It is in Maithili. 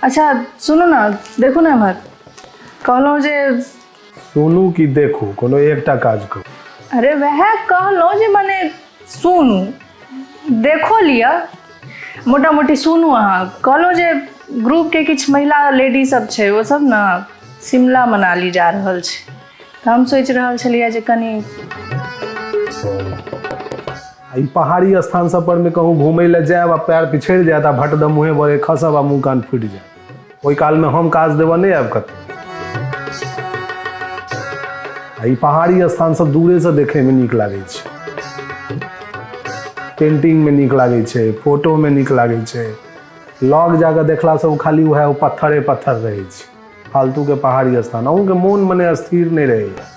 अच्छा सुनू ने, देखू ने एम्हर। कहलहुँ जे सुनू कि देखू, कोनो एकटा काज करू। अरे वएह कहलहुँ जे मने सुनू, देखो लिअ, मोटा मोटी सुनू अहाँ। कहलहुँ जे ग्रुपके किछु महिला लेडी सब छै, ओ सब ने शिमला मनाली जा रहल छै, तऽ हम सोचि रहल छलियै जे कनि आ ई पहाड़ी स्थान सब पर मे कहूँ घूमय लए जायब आ पैर पिछड़ि जायत आ भट दऽ मुँहे भरे खसब आ मुँह कान फूटि जायत, ओहि कालमे हम काज देबऽ नहि आयब कतौ। आ ई पहाड़ी स्थान सब दूरेसँ देखैमे नीक लागै छै, पेंटिंगमे नीक लागै छै, फोटोमे नीक लागै छै, लग जाकऽ देखलासँ ओ खाली उएह ओ पत्थरे पत्थर रहै छै। फालतूके पहाड़ी स्थान, अहूँके मोन मने स्थिर नहि रहैए।